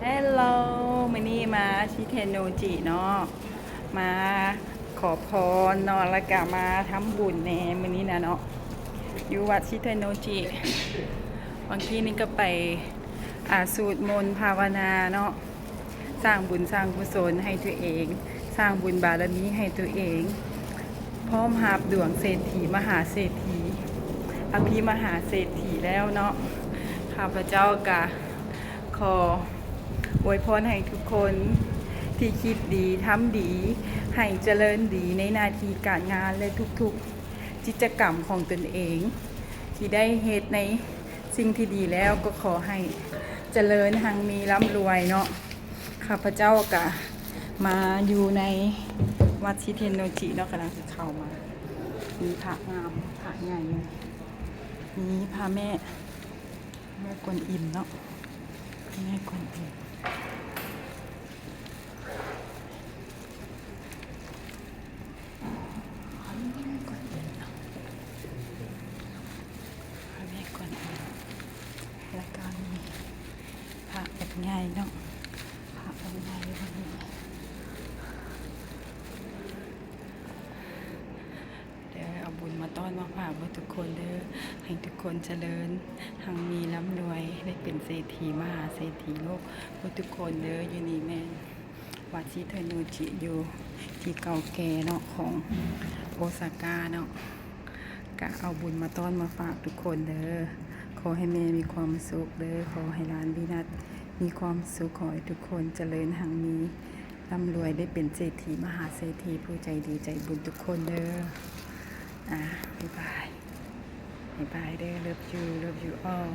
Hello ມື້ນີ້ມາຊິເທໂນຈິເນາະ ມາຂໍພອນເນາະ ແລ້ວກະມາທຳບຸນແດ່ມື້ນີ້ນະເນາະ ຢູ່ວັດຊິເທໂນຈິ. ບາງທີນີ້ກໍໄປ ອ່າ ສູດມົນພາວະນາເນາະ ສ້າງບຸນສ້າງກຸສົນໃຫ້ຕົວເອງ ສ້າງບຸນບາລະມີໃຫ້ຕົວເອງ ພ້ອມຮັບດວງເສດຖີມະຫາເສດຖີ ອະພິມະຫາເສດຖີແລ້ວເນາະ. ຂ້າພະເຈົ້າກະຂໍອວຍພອນໃຫ້ທຸກຄົນທີ່ຄິດດີ ທຳດີ ໃຫ້ຈະເລີນດີໃນໜ້າທີ່ການງານ ແລະ ທຸກໆກິດຈະກຳຂອງຕົນເອງ ທີ່ໄດ້ເຮັດໃນສິ່ງທີ່ດີແລ້ວ ກໍຂໍໃຫ້ຈະເລີນຮັ່ງມີລ່ຳລວຍເນາະ. ຂ້າພະເຈົ້າກະມາຢູ່ໃນວັດຊິເທໂນຈິເນາະ ກຳລັງຊິເຂົ້າມາ ມີພະງາມ ພະໃຫຍ່ ມີພະແມ່ ແມ່ກວນອິມເນາະ ແມ່ກວນອິມ ແມ່ກວນອິມເນາະ ພະແມ່ກວນອິມ ແລ້ວກໍມີພະອົງໃຫຍ່ເນາະ ພະອົງໃຫຍ່ຢູ່ນີ້. ເດີ ເອົາບຸນມາຕ້ອນມາຝາກເບິດທຸກຄົນເດີ ໃຫ້ທຸກຄົນຈະເລີນຮັ່ງມີລ່ຳລວຍ ໄດ້ເປັນເສດຖີມະຫາເສດຖີໂລກເບິດທຸກຄົນເດີ. ຢູ່ນີ້ແມ່ນວັດຊິເທໂນຈິ ຢູ່ທີ່ເກົ່າແກ່ເນາະ ຂອງໂອຊາກາເນາະ. ກະເອົາບຸນມາຕ້ອນມາຝາກທຸກຄົນເດີ. ຂໍໃຫ້ແມ່ມີຄວາມສຸກເດີ ຂໍໃຫ້ຫຼານວີນັດມີຄວາມສຸກ ຂໍໃຫ້ທຸກຄົນຈະເລີນຮັ່ງມີ ລ່ຳລວຍ ໄດ້ເປັນເສດຖີມະຫາເສດຖີ ຜູ້ໃຈດີໃຈບຸນທຸກຄົນເດີ. ອາ ບາຍບາຍ ບາຍບາຍເດີ love you love you all.